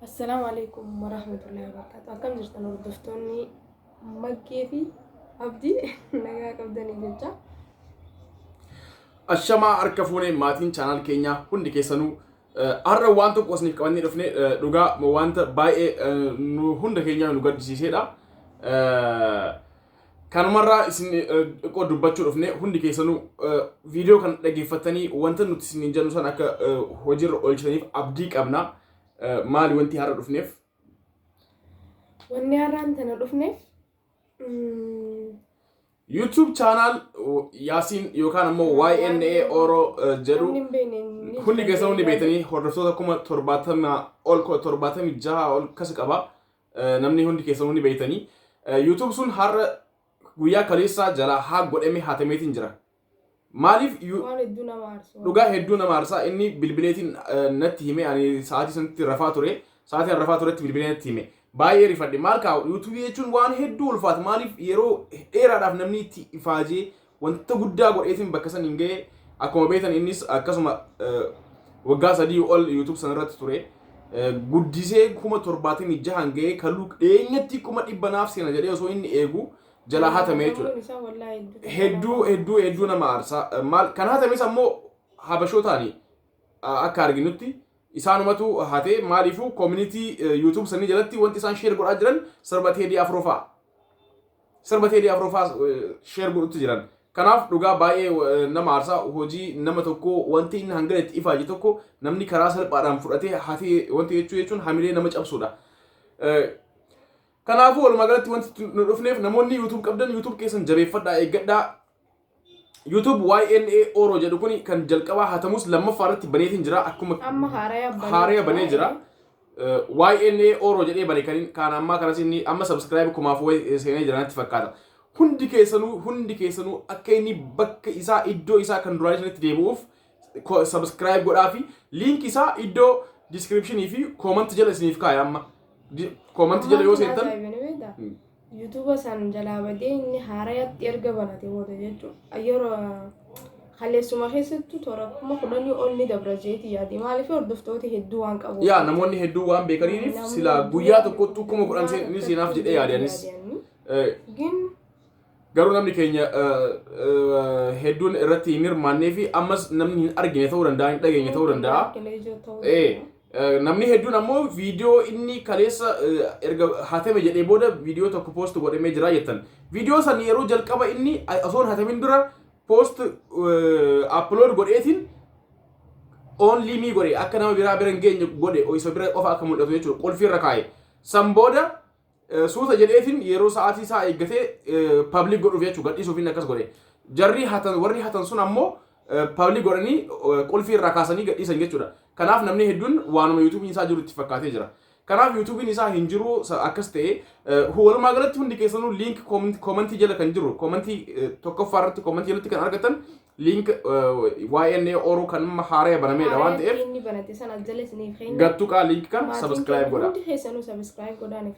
Assalaamu alaikum warahmatullahi wabarakatuh. Akkam jirtan hordoftoonni Maggee fi Abdii? Nagaa qabdanii jecha. Ashamaa, harka fuunee maatiin channel keenyaa hundi keessanuu. Har'a waan tokko isiniif qabannee dhufne. Dhugaa wanta baay'ee nu hunda keenyaa nu gaddisiisedha. Kanumarraa isin xiqqoo dubbachuu dhufne. Hundi keessanuu viidiyoo kana dhaggeeffattanii wanta nuti isiniin jennu san akka hojiirra oolchitaniif abdii qabna. Maali wanti har'a dhufneef? Wanni har'aan tana dhufneef YouTube channel Yaasiin yookaan ammoo YNA Oro jedhu namni hin beekne ni hundi jira keessanuu ni jedhee beektanii, hordoftoota 70,000 ol, 76 ol kas qaba. Namni hundi keessanuu ni beektanii. YouTube sun har'a guyyaa kaleessaa jalaa haa godhame hatameetiin jira. Maaliif waan hedduu nama aarsu. Dhugaa hedduu nama aarsaa. Inni bilbileetiin natti hime. Ani sa'aatii sanitti rafaa ture. Sa'aatii ani rafaa turetti bilbilee natti hime. Baay'ee rifadhe. Maal kaa'u, YouTube jechuun waan hedduu ulfaata. Maaliif, yeroo dheeraadhaaf namni itti ifaajee wanta guddaa godheetiin bakka san hin ga'e. Akkuma beektan innis akkasuma waggaa 3 ol YouTube sanarratti ture. Guddisee 76,000 ga'ee kaluu dhiyeenyatti 100,000 naaf seena jedhee osoo inni eegu jalaa hatame jechuudha. Sammuun isaa wallaahi hedduu takka Hedduu nama hedduu hedduu nama aarsa. Maal kan hatames ammoo habashootaani akka arginutti isaanumatu hatee. Maaliifuu, community YouTube sanii jalatti wanti isaan share godhaa jiran sirba Teedii Afroo fa'a. Sirba Teedii Afroo fa'a share godhutti jiran. Kanaaf dhugaa baay'ee nama aarsaa. Hojii nama tokko, wanti inni hangana itti ifaaje tokko namni karaa salphaadhaan fudhatee hatee wanti jechuu jechuun hamilee nama cabsuudha. Kanaafuu walumaa galatti wanti nu dhufneef, namoonni YouTube qabdan YouTube keessan jabeeffadhaa, eeggadhaa. YouTube YNA Oro jedhu kun kan jalqabaa hatamus lammaffaa irratti baneetiin jira akkuma Amma haaraya banee haaraya banee jira. Jira. YNA Oro jedhee bane kan ammaa kanas inni amma subscribe kumaaf wayi seenee jira natti fakkaata. Hundi keessanuu akka inni bakka isaa, iddoo isaa kan duraanii sanitti deebi'uuf subscribe godhaa fi link isaa iddoo description fi comment jala isiniif kaaya amma. Comment jala yoo seentan YouTube san jalaa badee inni haarayatti erga banate booda jechuudha. Yeroo kaleessuma keessattuu toora 10,000 ol ni dabra jeeti yaade. Maaliif, hordoftoota hedduu waan qabuuf. Yaa, namoonni hedduu waan beekaniif Namni silaa hedduu guyyaa waan tokkottuu 10,000 ni seenaaf jedhee yaade anis. Yaade Gin Garuu namni keenya hedduun irratti hin hirmaannee fi ammas namni hin argine ta'uu danda'a, hin dhageenye ta'uu danda'a. Namni hedduun ammoo viidiyoo inni kaleessa erga hatame jedhee booda viidiyoo tokko post godhamee jira jettan. Viidiyoo san yeroo jalqaba inni osoo hin hatamin dura post upload godheetiin only me godhe, akka nama biraa bira hin geenye godhe, isa bira qofa akka mul'atu jechuudha. Qulfii irra kaa'e. San booda suuta jedheetiin yeroo sa'aatii isaa eeggatee public godhuuf jechuudha, gadhiisuuf inni akkas godhe. Jarri hatan, warri hatan sun ammoo public godhanii qulfii irraa kaasanii gadhiisan jechuudha. Kanaaf namni hedduun waanuma YouTubeiin isaa jiru itti fakkaatee jira. Kanaaf YouTubeiin isaa hin jiru akkas ta'e. Walumaa galatti hundi keessanuu link commentii jala kan jiru, commentii tokkoffaa irratti commentii jalatti kan argatan link YNA Oro kan amma haaraya banameedha waan ta'eef inni banate sana jala isiniif keenya. Gattuqaa link kan Maatiin subscribe keenya godha. hundi keessanuu subscribe godhaan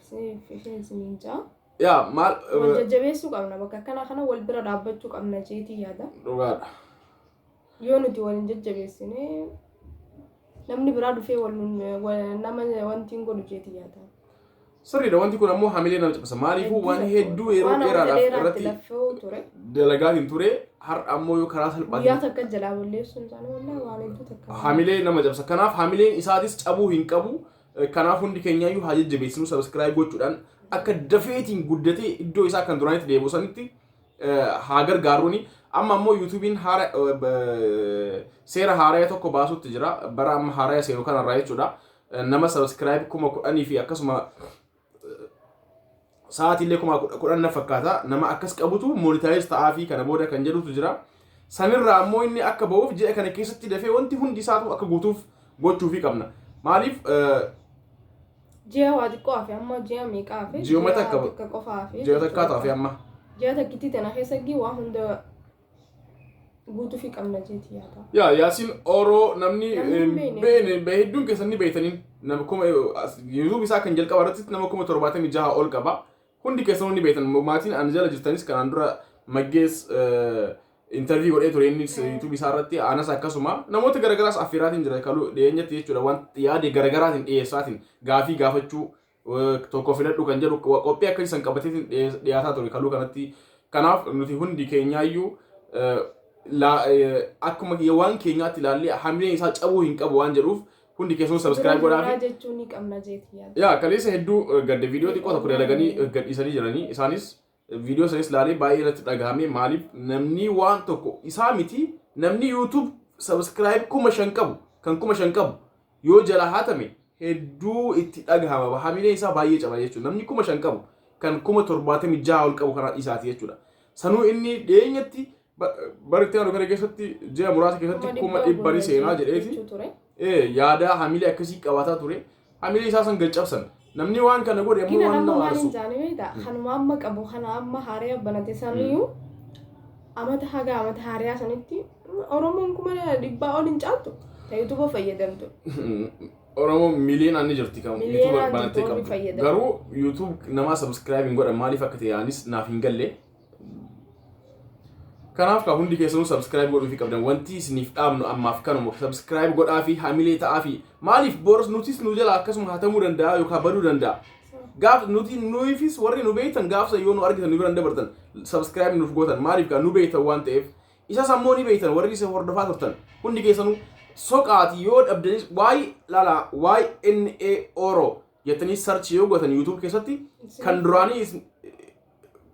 isiniin jaa. Yaa maal Wal jajjabeessuu qabna, bakka akkana kana wal bira dhaabbachuu qabna jeetii yaada. Dhugaadha. Yoo nuti wal hin jajjabeessine namni biraa dhufee wal nama wanti hin godhu jeetii yaada. Sirriidha, wanti kun ammoo hamilee nama cabsa. Maaliifuu, waan hedduu yeroo Waan dheeraadhaaf dheeraatti irratti laffoo ture. dalagaa hin ture, har'a ammoo yoo karaa Guyyaa salphaatiin takka jalaa balleessuun isaanii wallaahi waan hedduu takka. Hamilee nama cabsa. Kanaaf hamileen isaatis cabuu hin qabu. Kanaaf hundi keenyaayyuu haa jajjabeessinu subscribe gochuudhaan, akka dafeetiin guddatee iddoo isaa kan duraanitti deebi'u sanitti haa gargaarruuni. Amma ammoo YouTubeiin haara seera haaraya tokko baasutti jira. Bara amma haaraya seenu kanarraa jechuudha. Nama subscribe 10,000 fi akkasuma sa'aatiillee 10,000 na fakkaata. Nama akkas qabutu monetize ta'aa fi kana booda kan jedhutu jira. Sanirraa ammoo inni akka ba'uuf ji'a kana keessatti dafee wanti hundi isaatu akka guutuuf gochuufii qabna. Maaliif Ji'a waa xiqqoo hafe, amma ji'a meeqa hafe? Ji'uma takka takka qofa hafe. Ji'a takkaatu hafe amma. Ji'a takkitti tana keessa waa hunda guutuufii qabna jeeti yaada. Yaa Yaasiin Oroo namni Namni hin beekne. Beekne hedduun keessan ni beektaniin, nama kuma YouTube isaa kan jalqaba irratti nama 76,000 ol qaba. Hundi keessanuu ni beektan. Maatiin ani jala jirtanis kanaan dura Maggees Interview godhee ture inni YouTube isaa irratti. Anas akkasuma namoota garagaraas affeeraatiin jira kaluu dhiyeenyatti jechuudha. Wanti yaade garagaraatiin dhiyeessaatiin gaafii gaafachuu, tokko filadhu kan jedhu qophii akkasii san qabateetiin dhiyaataa ture kaluu kanatti. Kanaaf nuti hundi keenyaayyuu akkuma waan keenyaatti ilaallee hamileen isaa cabuu hin qabu waan jedhuuf hundi keessanuu subscribe godhaa fi jechuu ni qabna jeeti yaada. Yaa, kaleessa hedduu gadde. Viidiyoo xiqqoo tokko dalaganii gadhiisanii jiranii. Isaanis viidiyoo sanis ilaalee baay'ee irratti dhagahame. Maaliif namni waan tokko isaa miti, namni YouTube subscribe 5,000 qabu, kan 5,000 qabu yoo jala hatame hedduu itti dhagahama, hamileen isaa baay'ee caba jechuudha. Namni 5,000 qabu kan 76,000 ol qabu kana isaati jechuudha. Sanuu inni dhiyeenyatti bara itti aanu kana keessatti, ji'a muraasa keessatti 100,000 ni seenaa jedheeti jechuu ture. Yaada hamilee akkasii qabaataa ture. Hamilee isaa san gad cabsan. Namni waan kana godhe ammoo Gina waan nama nama maal hin aarsu. jaane beektaa? Kanuma amma qabu kana amma haaraya banate saniyyuu amata haga amata haariyaa sanitti Oromoon 100,000 ol hin caaltu ta YouTube fayyadamtu. Oromoo miliyoonaan ni jirti kan YouTube Miliyoonaan banattee jirti warri qabdu. fayyadamu. Garuu YouTube namaa subscribe hin godhan, maaliif akka ta'e anis naaf hin galle. Kanaaf kan hundi keessanuu subscribe godhuufii qabdan. Wanti isiniif dhaabnu ammaaf kanuma: subscribe godhaa fi hamilee ta'aa fi maaliif boros nutis nu jala akkasuma hatamuu danda'a yookaan baduu danda'a. Gaaf nuti nuufis warri nu beektan gaafsa yoo nu argitan nu biraan dabartan subscribe nuuf gootan. Maaliif gaa nu beektan waan ta'eef. Isas ammoo ni beektan warri isa hordofaa turtan. Hundi keessanuu soqaati yoo dhabdanis waay lala YNA Oro jettanii search yoo gootan YouTube keessatti kan duraanii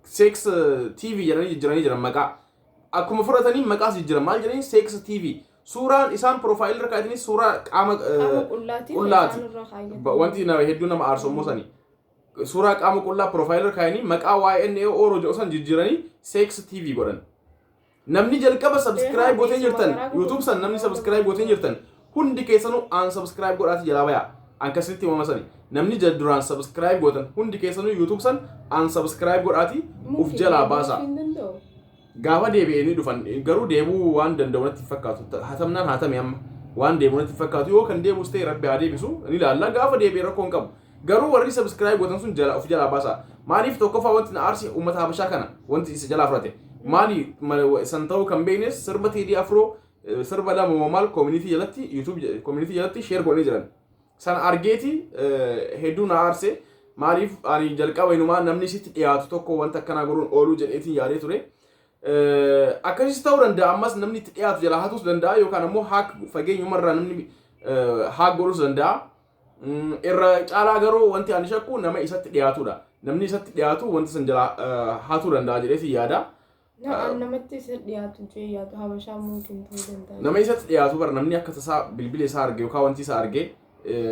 Sex TV jedhanii jijjiiranii jiran. Maqaa akkuma fudhatanii maqaas jijjiiran. Maal jedhanii? Sex TV. Suuraan isaan profile irra kaa'atanii suuraa qaama Qaama qullaati. Qullaati. Isaan irra kaayyatan. Wanti nama hedduu nama aarsu immoo sani. Suuraa qaama qullaa profile irra kaayanii maqaa YNA Oro jedhu san jijjiiranii Sex TV godhan. Namni jalqaba subscribe gootee jirtan YouTube san, namni subscribe gootee jirtan hundi keessanuu unsubscribe godhaati jalaa bayaa. Akkasitti himama sani. Namni duraan subscribe gootan hundi keessanuu YouTube san unsubscribe godhaati uf jalaa baasa. Hin danda'u. Gaafa deebi'anii dhufan garuu deebuu waan danda'u natti hin fakkaatu. Hatamnaan hatame amma waan deebi'u natti hin fakkaatu. Yoo kan deebus ta'e Rabbi haa deebisu, ni ilaalla. Gaafa deebi'e rakkoo hin qabu. Garuu warri subscribe gootan sun jala of jalaa baasa. Maaliif tokkoffaa wanti na aarse uummata Habashaa kana wanti isa jalaa fudhate. Maali san ta'uu kan beeknes sirba Teedii Afroo sirba lama moo maal community jalatti, YouTube community jalatti share godhanii jiran. Sana argeeti hedduu na aarse. Maaliif ani jalqaba inumaa namni sitti dhiyaatu tokko wanta akkanaa godhuun ooluu jedheetiin yaadee ture. Akkasis ta'uu danda'a, ammas namni itti dhiyaatu jalaa hatuus danda'a yookaan ammoo hack fageenyumarraa namni hack godhuus danda'a. Irra caalaa garuu wanti ani shakku nama isatti dhiyaatudha. Namni isatti dhiyaatu wanta san jalaa hatuu danda'a jedheetiin yaada. Namatti isa dhiyaatu jee yaadu Habashaa mumkin ta'uu danda'a. Nama isatti dhiyaatu bara namni akka tasaa bilbila isaa arge yookaan wanti isaa arge,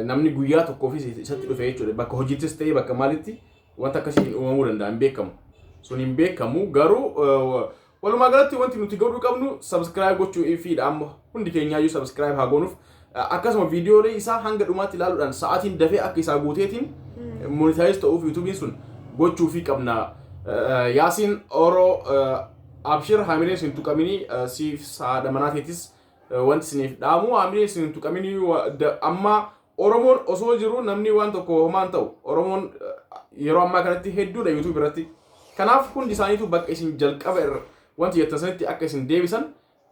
namni guyyaa tokkoofis isatti dhufe jechuudha. Bakka hojiittis ta'e bakka maalitti wanta akkasii uumamuu danda'a, hin beekamu. Sun hin beekamu. Garuu walumaa galatti wanti nuti godhuu qabnu subscribe gochuu fiidha. Amma hundi keenyaayyuu subscribe haa goonuuf. Akkasuma viidiyoolee isaa hanga dhumaatti ilaaluudhaan sa'aatiin dafee akka isaa guuteetiin monetize ta'uuf YouTubein sun gochuufii qabna. Yaasiin Oroo, abshir, haamileen isin tuqaminii. Siif haadha manaateetis wanti isiniif dhaamu haamileen isin hin tuqaminii. Amma Oromoon osoo jiru namni waan tokko homaan ta'u. Oromoon yeroo ammaa kanatti hedduudha YouTube irratti. Kanaaf hundi isaaniitu bakka isin jalqaba irra wanti jettan sanitti akka isin deebisan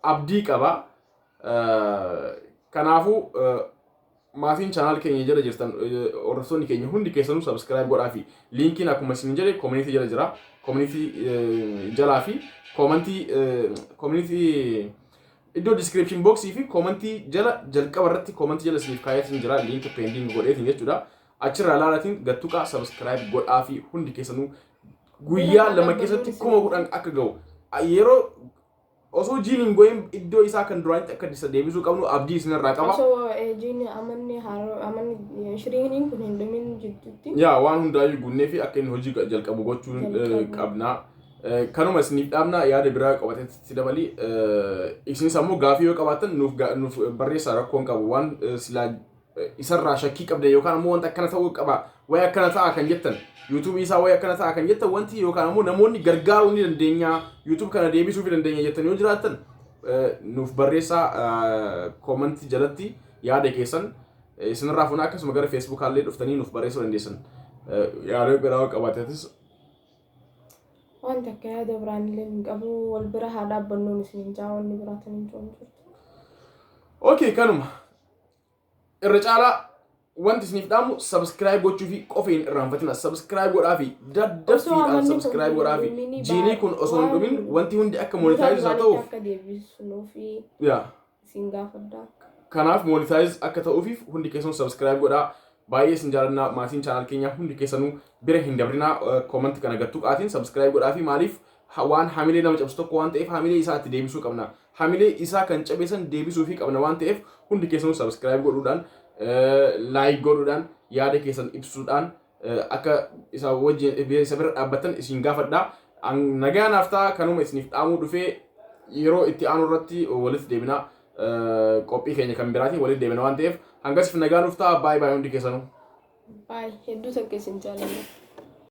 abdii qaba. Kanaafuu maatiin channel keenya jala jirtan, hordoftoonni keenya hundi keessanuu subscribe godhaa fi linkiin akkuma isin jedhe community jala jira. Community jalaa fi commentii community iddoo description boxii fi commentii jala jalqaba irratti commentii jala isiniif kaayeetiin jira, link pending godheetiin jechuudha. Achirraa ilaalatiin gattuqaa subscribe godhaa fi hundi keessanuu guyyaa 2 keessatti 10,000 akka ga'u, yeroo osoo jiin hin go'in iddoo isaa kan duraanitti akka isa deebisuu qabnu abdii isinirraa qaba. Osoo jiin amanni haaroo amanni shiriiniin kun hin dhumin jidduutti. Yaa, waan hundaayyuu guunnee fi akka inni hojii jalqabu gochuun Jalqabu. qabna. Kanuma isiniif dhaabna. Yaada biraa qabatetti dabali. Isinis ammoo gaafii yoo qabaattan nuuf barreessaa, rakkoon qabu. Waan silaa isarraa shakkii qabdan yookaan ammoo wanta akkana ta'uu qaba, wayi akkana ta'a kan jettan, YouTubeii isaa wayi akkana ta'a kan jettan, wanti yookaan ammoo namoonni gargaaruu ni dandeenya, YouTube kana deebisuu fi dandeenya jettan yoo jiraattan nuuf barreessaa commentii jalatti. Yaada keessan isinirraa fuuna. Akkasuma gara Facebookaallee dhuftanii nuuf barreessuu dandeessan. Yaada biraa yoo qabaatetis. Waan takka yaada biraan illee hin qabu, wal bira haa dhaabbannuun isin jaa, wanni biraatan hin jiru jirtu. Okay, kanuma. Irra caalaa wanti isiniif dhaamu subscribe gochuu fi qofa hin irraanfatina. Subscribe godhaa fi Osoo daddaffiidhaan amanni kun subscribe godhaa fi dhumini jiinii kun osoo hin dhumin wanti hundi akka monetize haa ta'uuf. Akka deebisnuu fi Yaa. isin gaafadhaa. Kanaaf monetize akka ta'uufiif hundi keessanuu subscribe godhaa. Baay'ee isin jaalannaa. Maatiin channel keenyaa hundi keessanuu bira hin dabrinaa, comment kana gattuu qaatiin subscribe godhaa fi maaliif waan hamilee nama cabsu tokko waan ta'eef hamilee isaa itti deebisuu qabna. Hamilee isaa kan cabesan deebisuu fi qabna waan ta'eef hundi keessanuu subscribe godhuudhaan, like godhuudhaan, yaada keessan ibsuudhaan akka isa wajjin isa bira dhaabbattan isin gaafadha. Nagaa naaf ta'a, kanuma isiniif dhaamuu dhufee. Yeroo itti aanu irratti walitti deebina, qophii keenya kan biraatiin walitti deebina waan ta'eef hangasiif nagaa nuuf ta'a. Baay'ee baay'ee hundi keessanuu. Baay'ee hedduu takka isin jaalanna.